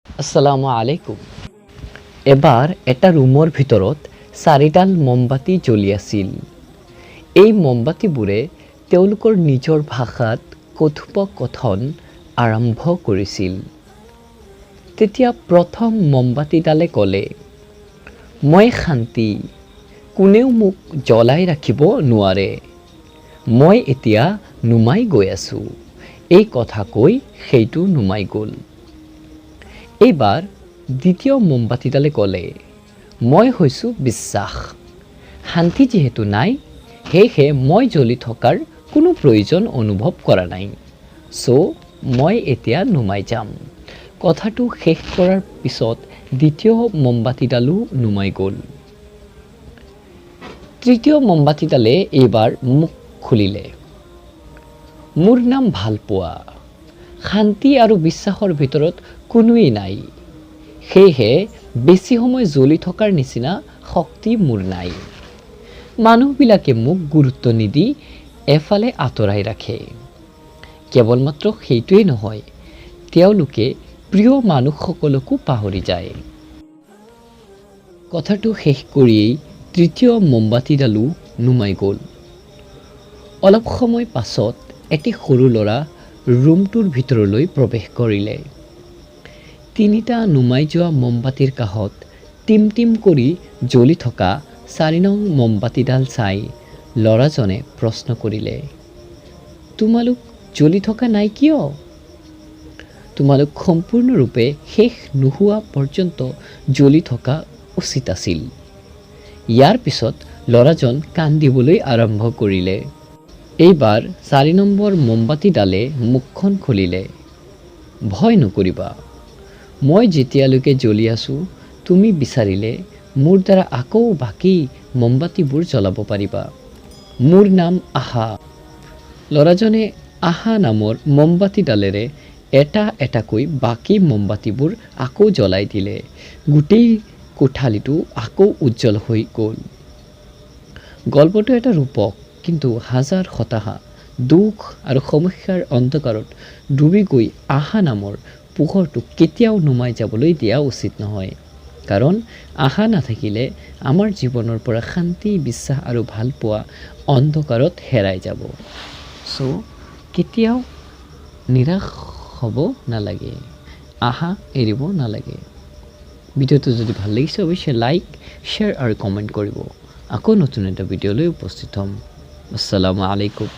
আসসালামু আলাইকুম। এবাৰ এটা ৰুমৰ ভিতৰত চাৰিডাল মমবাতি জ্বলি আছিল। এই মমবাতিবোৰে তেওঁলোকৰ নিজৰ ভাষাত কথোপকথন আৰম্ভ কৰিছিল। তেতিয়া প্ৰথম মমবাতিডালে ক'লে, "মই শান্তি, কোনেও মোক জ্বলাই ৰাখিব নোৱাৰে। মই এতিয়া নুমাই গৈ আছোঁ।" এই কথা কৈ সেইটো নুমাই গ'ল। এইবাৰ দ্বিতীয় মমবাতিডালে ক'লে, "মই হৈছোঁ বিশ্বাস। শান্তি যিহেতু নাই, সেয়েহে মই জ্বলি থকাৰ কোনো প্ৰয়োজন অনুভৱ কৰা নাই। চ' মই এতিয়া নুমাই যাম।" কথাটো শেষ কৰাৰ পিছত দ্বিতীয় মমবাতিডালো নুমাই গ'ল। তৃতীয় মমবাতিডালে এইবাৰ মুখ খুলিলে, "মোৰ নাম ভালপোৱা। শান্তি আৰু বিশ্বাসৰ ভিতৰত কোনোৱেই নাই। সেয়েহে বেছি সময় জ্বলি থকাৰ নিচিনা শক্তি মোৰ নাই। মানুহবিলাকে মোক গুৰুত্ব নিদি এফালে আঁতৰাই ৰাখে। কেৱল মাত্ৰ সেইটোৱেই নহয়, তেওঁলোকে প্ৰিয় মানুহসকলকো পাহৰি যায়।" কথাটো শেষ কৰিয়েই তৃতীয় মমবাতিডালো নুমাই গ'ল। অলপ সময় পাছত এটি সৰু ল'ৰা ৰুমটোৰ ভিতৰলৈ প্ৰৱেশ কৰিলে। তিনিটা নুমাই যোৱা মমবাতিৰ কাষত টিম টিম কৰি জ্বলি থকা 4 নং মমবাতিডাল চাই ল'ৰাজনে প্ৰশ্ন কৰিলে, "তোমালোক জ্বলি থকা নাই কিয়? তোমালোক সম্পূৰ্ণৰূপে শেষ নোহোৱা পৰ্যন্ত জ্বলি থকা উচিত আছিল।" ইয়াৰ পিছত ল'ৰাজন কান্দিবলৈ আৰম্ভ কৰিলে। এইবাৰ 4 নম্বৰ মমবাতিডালে মুখখন খুলিলে, "ভয় নকৰিবা। মই যেতিয়ালৈকে জ্বলি আছোঁ, তুমি বিচাৰিলে মোৰ দ্বাৰা আকৌ বাকী মমবাতিবোৰ জ্বলাব পাৰিবা। মোৰ নাম আশা।" ল'ৰাজনে আশা নামৰ মমবাতিডালেৰে এটা এটাকৈ বাকী মমবাতিবোৰ আকৌ জ্বলাই দিলে। গোটেই কোঠালিটো আকৌ উজ্জ্বল হৈ গ'ল। গল্পটো এটা ৰূপক, কিন্তু হাজাৰ হতাশা, দুখ আৰু সমস্যাৰ অন্ধকাৰত ডুবি গৈ আশা নামৰ পোহৰটো কেতিয়াও নুমাই যাবলৈ দিয়া উচিত নহয়। কাৰণ আশা নাথাকিলে আমাৰ জীৱনৰ পৰা শান্তি, বিশ্বাস আৰু ভালপোৱা অন্ধকাৰত হেৰাই যাব। চ' কেতিয়াও নিৰাশ হ'ব নালাগে, আশা এৰিব নালাগে। ভিডিঅ'টো যদি ভাল লাগিছে, অৱশ্যে লাইক, শ্বেয়াৰ আৰু কমেণ্ট কৰিব। আকৌ নতুন এটা ভিডিঅ' লৈ উপস্থিত হ'ম। আসসালামু আলাইকুম।